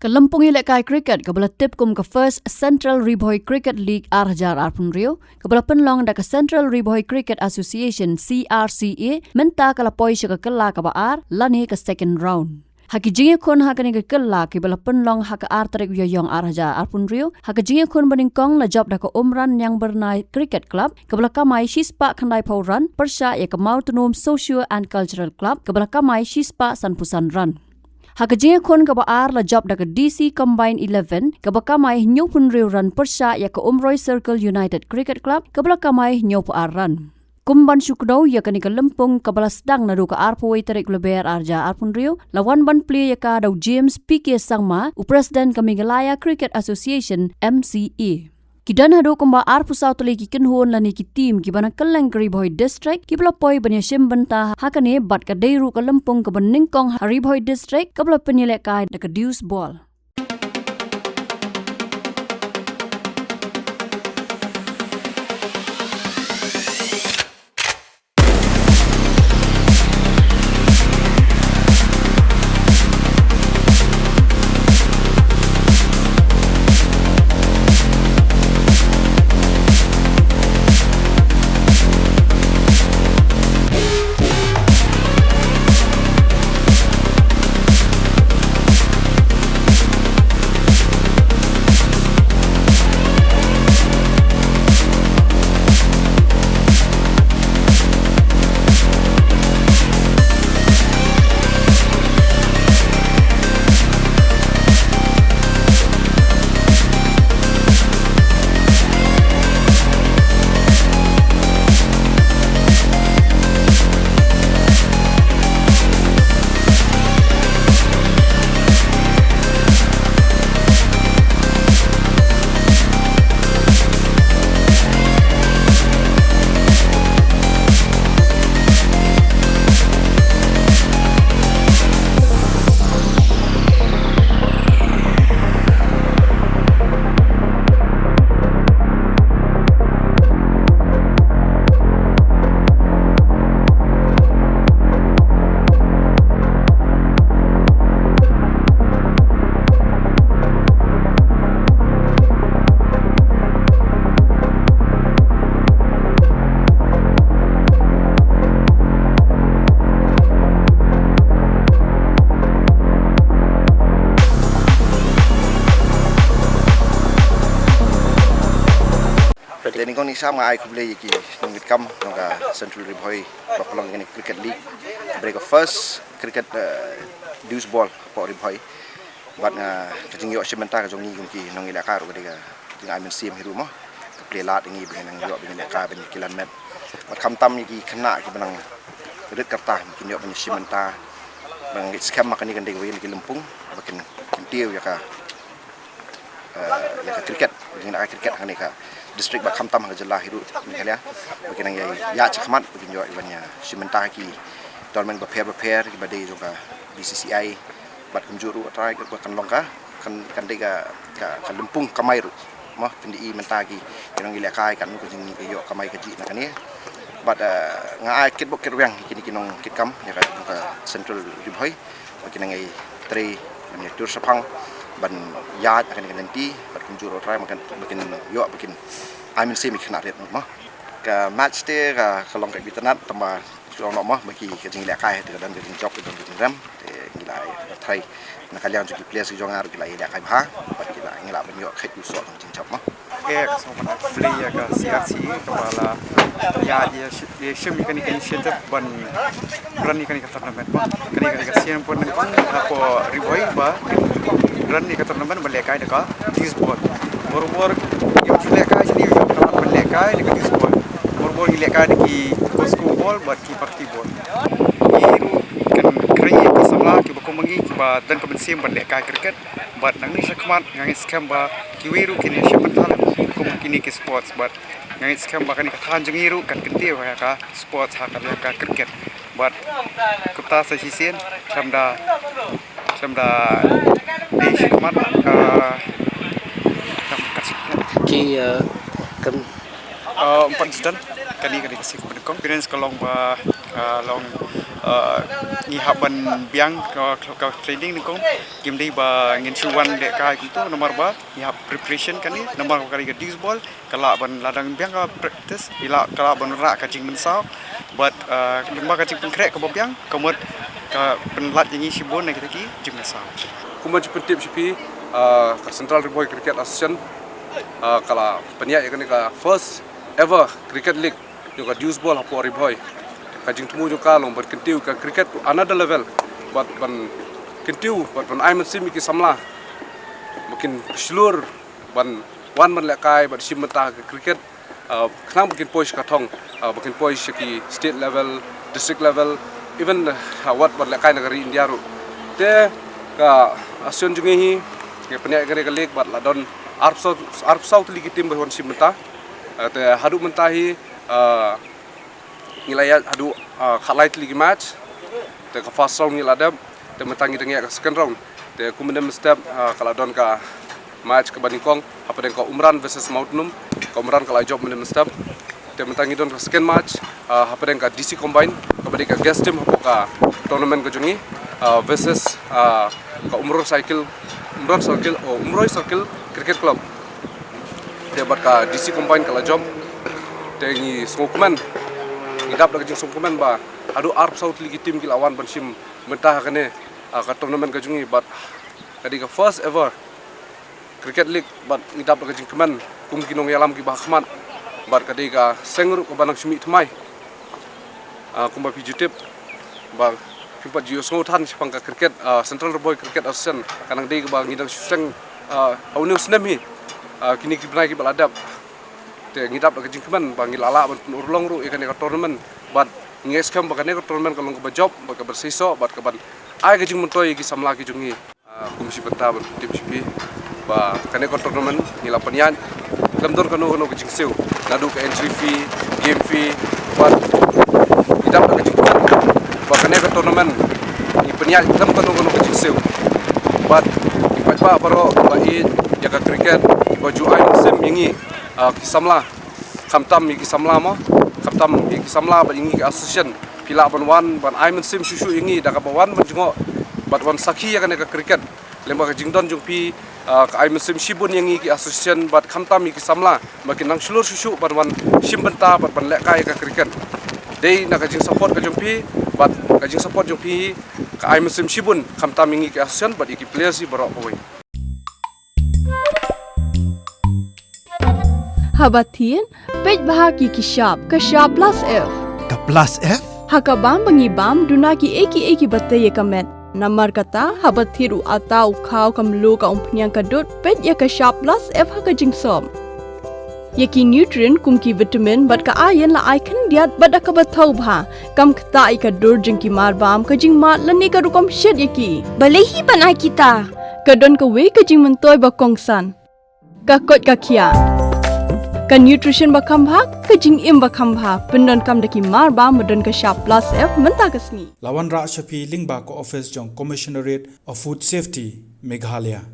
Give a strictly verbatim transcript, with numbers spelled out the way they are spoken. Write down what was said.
Ka lympung ïalehkai cricket kaba la tip kum ka First Central Ri Bhoi Cricket League ar hajar arphew hynriew, kaba la pynlong da ka Central Ri Bhoi Cricket Association, C R C A, mynta ka la poi sha ka kylla kaba ar, lane ka second round. Ha ki jingïakhun ha kane ka kylla kiba la pynlong ha ka ar tarik u Ïaïong ar hajar arphew hynriew, ha ka jingïakhun banyngkong la jop da ka Umran Ñiangbyrnai Cricket Club, kaba la kamai shispah khyndaiphew run, pyrshah ïa ka Mawtnum Socio and Cultural Club, kaba la kamai shispah sanphew san run. Ha ka jingïakhun kaba ar la jop da ka D C Combined eleven, kaba kamai hynñiewphew hynriew run pyrshah ïa ka Umroi Circle United Cricket Club, kaba la kamai hynñiewphew ar run. Kum ban shu kdew ïa kane ka lympung kaba la sdang naduh ka arphew wei tarik u Lber ar hajar arphew hynriew, la wan ban plie ïa ka da u James P K Sangma, u President ka Meghalaya Cricket Association, M C A. Ki don haduh kumba arphew saw tylli ki kynhun lane ki team kiba na kylleng ka Ri Bhoi District kiba la poi ban ïashim bynta ha kane, bad ka dei ruh ka lympung kaba nyngkong ha Ri Bhoi District kaba la pynïalehkai da ka deuce ball. Te nyngkong nyngkong nga ai khublei ïa ki nongkitkam jong ka Central Ri Bhoi ba pynlong ïa kane ka Cricket League. Ba dei ka first cricket, eh, deuce ball hapoh Ri Bhoi. Bad nga, ka jingïoh shim bynta ka jong ngi kum ki nongïalehkai ruh ka dei ka jingai mynsiem hi ruh mo. Ka plie lad ïa ngi ba ngin nang ïoh ba ngin ïalehkai ban ïakilan met. Bad khamtam ïa ki khynnah kiba nang rit ka rta, ba kin ïoh ban ïashim bynta. Ba nga ngeit skhem ba kane kan dei kawei na ki lympung ba kin kyntiew ïa ka, eh, ïa ka cricket, ba kin ïalehkai cricket hangne ha ka district bad khamtam ha ka jylla hi ruh Meghalaya. Ba kin nang ïa, ïaid shakhmat, ba kin ïoh ban ïashim bynta ha ki tournament bapher bapher kiba dei jong ka B C C I. Bad kumjuh ruh, Trai, ba kan long ka, kan, kan dei ka, ka, ka lympung kamai ruh. Mo, phin ïohi mynta ki, ki nongïalehkai, katno ka jingïoh kamai kajih na kane. Bad, eh, nga ai kitbok kitrwiang ïa kine ki nongkitkam ïa ka, ka Central Ri Bhoi ba kin nang ïatrei ban ïatur shaphang ban ïaid ha kane ka lynti, bad kumjuh ruh, Trai, ba kan, ba kin ïoh, ba kin ai mynsiem ïa ki khynnah rit mo. Ka match te ka, ka long kaba itynnad, tangba shu ong noh mo, ba ki, ka jingïalehkai te ka don ka jingjop, ka don ka jingrem. Te ngi la ïa, Trai, na ka liang jong ki players ki jong nga ruh ki la ïalehkai bha, bad ki la, ngi lah ban ïoh kheit u soh jong ka jingjop mo. Ka sngewbha ban khublei ïa ka C R C A kaba la ïa, ïa, ïashim ïa kane ka initiative ban run ïa kane ka tournament mo. Kane, kane ka sien pun hapoh Ri Bhoi ba run ïa ka tournament ban lehkai da ka deuce ball. Barabor ïa u lehkai shane, ïa u ban lehkai da ka deuce ball. Barabor ngi lehkai da ki Cosco ball bad ki Parti ball. Ngi ruh kan kren ïa ki samla kiba kum ngi kiba don ka mynsiem ban lehkai cricket. Bad nangne shakhmat nga ngeit skhem ba kiwei ruh kin ïashim bynta kum kine ki sports, bad nga ngeit skhem ba kane ka thaiñ jong ngi ruh kan kyntiew ïa ka sports ha ka liang ka cricket. Bad kumta sa shisien, khlem da, khlem da dei shakhmat, ah, ki, ah, kan Ah, ym pat ju don, kane, kane ka sngi kaba nyngkong. Experience ka long ba, Ka long, uh, ngi hap ban biang ka, ka training nyngkong. Kim dei ba ngin shu wan lehkai kumto, namar ba ngi hap preparation kane, namar ba ka dei ka deuce ball, ka lah ban, lada ngi biang ka practice, i lah, ka lah ban rah ka jingmynsaw. Bad, uh, lyngba ka jingpynkhreh kaba biang, ka mut ka pynlait ïa ngi shibun na kita ki jingmynsaw. Kumba ju pyntip sha phi, uh, ka Central Ri Bhoi Cricket Association, uh, ka la pynïaid ïa kane ka first ever cricket league jong ka deuce ball hapoh Ri Bhoi. Ka jingthmu jong ka long ban kyntiew ka cricket to another level, bad ban kyntiew, bad ban ai mynsiem ïa ki samla ba kin shlur ban wan ban lehkai bad shim bynta ha ka cricket, uh, khnang ba kin poi sha ka thong, uh, ba kin poi sha ki state level, district level, even, uh, wat ban lehkai na ka ri India ruh. Te ka association jong ngi hi, ngi pynïaid ïa kane ka league bad la don arphew saw, arphew saw tylli ki team ba wan shim bynta. Uh, te haduh mynta hi, uh, ngi la ïaid haduh, ah, khatlai tylli ki match. Te ka first round ngi la dep, te mynta ngi dang ïaid ka second round. Te kumne mynstep, ah, ka la don ka match kaba nyngkong hapdeng ka Umran versus Mawtnum. Ka Umran ka la jop mynne mynstep. Te mynta ngi don ka second match, ah, hapdeng ka D C Combine, kaba dei ka guest team hapoh ka tournament ka jong ngi, ah, versus, ah, ka Umroi Circle, Umroi Circle, oh, Umroi Circle Cricket Club. Te bad ka D C Combine ka la jop. Te ngi sngewkmen, ngi dap da ka jingsngewkmen ba haduh arphew saw tylli ki team ki la wan ban shim bynta ha kane, ah, ka tournament ka jong ngi, bad ka dei ka first ever cricket league, bad ngi dap da ka jingkmen kum ki nongïalam kiba ha khmat, bad ka dei ka seng ruh kaba nang shu mih thymmai. Ah, kumba phi ju tip ba phim pat ju ïohsngew than shaphang ka cricket, ah, Central Ri Bhoi Cricket Association, ka nang dei kaba ngi dang shu seng, ah, ha une u snem hi, ah, kine ki bnai kiba la dep. Te ngi dap da ka jingkmen ba ngi la lah ban pynurlong ruh ïa kane ka tournament, bad ngi ngeit skhem ba kane ka tournament ka long kaba jop, bad kaba seisoh, bad kaban ai ka jingmyntoi ïa ki samla ki jong ngi. Ah, kum shi bynta ban tip sha phi ba kane ka tournament ngi la pynïaid khlem don kano kano ka jingsiew, naduh ka entry fee, game fee, bad ngi dap da ka jingkmen ba kane ka tournament ngi pynïaid khlem kano kano ka jingsiew. Bad ngi paidbah baroh ba ïeit ïa ka cricket, ba ju ai mynsiem ïa ngi, ah, ki samla, khamtam ïa ki samla mo, khamtam ïa ki samla bad ïa ngi ki association, phi lah ban wan ban ai mynsiem shuh shuh ïa ngi da kaba wan ban jngoh bad wan sakhi ïa kane ka cricket. Lyngba ka jingdon jong phi, ah, ka ai mynsiem shibun ïa ngi ki association bad khamtam ïa ki samla ba kin nang shlur shuh shuh ban wan shim bynta bad ban lehkai ïa ka cricket. Dei na ka jingsupport ka jong phi, bad ka jingsupport jong phi ka ai mynsiem shibun, khamtam ïa ngi ki association bad ïa ki players hi baroh kawei. Haba thied, peit bha ki ki shap, ka shap plus F. Ka plus F? Ha ka bam ba ngi bam, duna ki ei ki ei kiba tei ïa ka met. Namar kata, haba thied u atta, u khaw, ka mluh, ka umphniang, ka dud, peit ïa ka shap plus F ha ka jingsop. Ïa ki nutrient kum ki vitamin bad ka iron la ai khyndiat bad da kaba thaw bha. Kam ktah ïa ka dur jong ki mar bam, ka jingmad lane ka rukom shet ïa ki. Balei hi ban ai kita? Ka don kawei ka jingmyntoi ba kongsan. Ka koit ka khiah. Ka nutrition ba kham bha, ka jingim ba kham bha. Pyndonkam da ki mar bam ba don ka shap plus F mynta ka sngi. La wanrah sha phi lyngba ka office jong Commissionerate of Food Safety, Meghalaya.